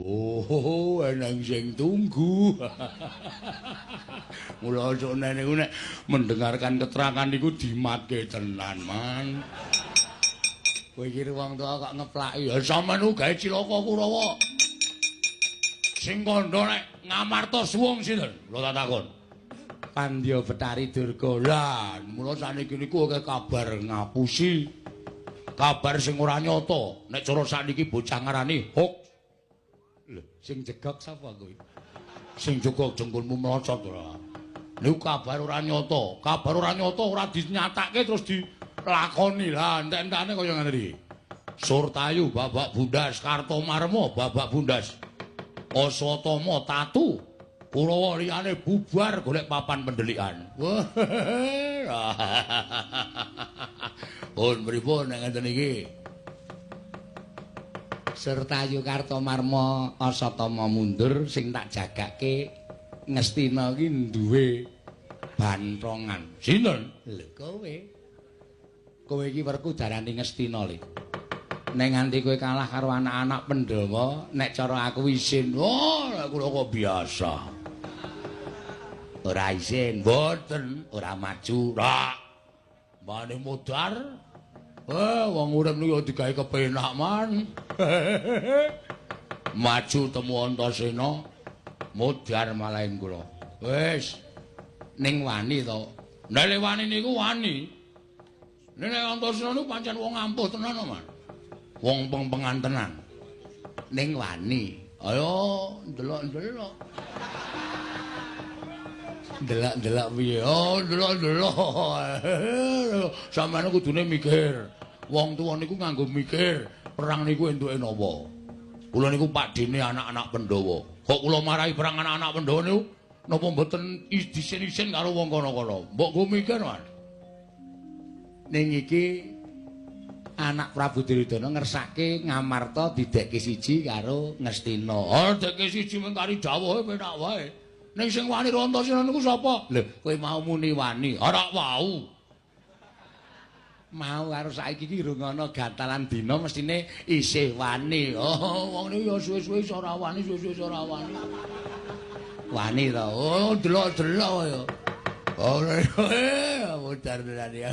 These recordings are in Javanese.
Oh, eneng sing tunggu. Mula sone niku nek mendengarkan keterangan niku dimatke tenan, Man. Kowe iki wong tuwa kok ngeplaki. Ya sampean ku gawe cilaka Kurawa. Sing kandha nek Ngamarta suwung sinten? Kula tak takon. Pandya Betari Durga. Lah, mula saniki niku akeh kabar ngapusi. Kabar sing ora nyata. Nek cara sakniki bocah ngarani hoax. Lho, sing jegok sapa kuwi? Sing jegok jengkulmu mlocot ora. Niku kabar ora nyata. Kabar ora nyata ora dinyatake terus dilakoni. Lah, entek-entekane kaya ngene iki. Surtayu babak bundas, Kartomarma babak bundas. Aswatama tatu. Kurawa liyane bubar golek papan pendelikan. Pun pripun nek ngeten iki? Surtayu Kartomarma Aswatama mundur, sing tak jagake Ngastina iki duwe bantongan. Sinten? Lho kowe. Kowe iki werku darani Ngastina le. Nek nganti kowe kalah karo anak-anak Pandhawa, nek cara aku isin. Oh, nek kula kok biasa. Ora isin, mboten, ora maju. Ora. Mane modar. Wong urip niku digawe kepenak, Man. Maju temu Antasena, modar malahin kula. Wis. Ning wani to. Nek wani niku wani. Nek Antasena niku pancen wong ampuh tenan, Man. Wong pengpengan tenan. Ning wani. Ayo ndelok-ndelok. Ndelok-ndelok piye? Oh, ndelok-ndelok. Sampeyan kudune mikir. Wong tuwa niku nganggo mikir, perang niku entuke napa? Kula niku pakdene anak-anak Pandhawa. Kok kula marahi perang anak-anak Pandhawa niku napa mboten isin-isin karo wong kono-kono? Mbok go mikir, Man. Ning iki anak Prabu Duryudana ngersake Ngamarta didekke siji karo Ngastina. Oh, dekke siji mung kari dawuhe penak wae. Ning sing wani Antasena niku sapa? Lho, kowe mau muni wani. Ora wau. Mau karo saiki iki rung ana gantalan dina mestine isih wani. Oh, wong niku ya suwe-suwe iso ora wani, suwe-suwe iso ora wani. Wani to. Oh, delok-delok ya. Oh, modar tenan ya.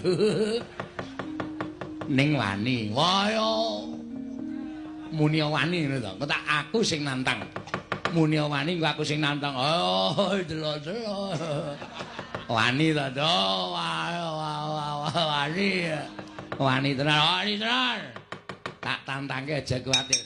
Ning wani. Wah ya. Muni wani ngono to. Engko tak aku sing nantang. Muni wani engko aku sing nantang. Oh, delok-delok. Wani to, to. Wani. Wani tenan, wani tenan. Tak tantangke aja kuwatir.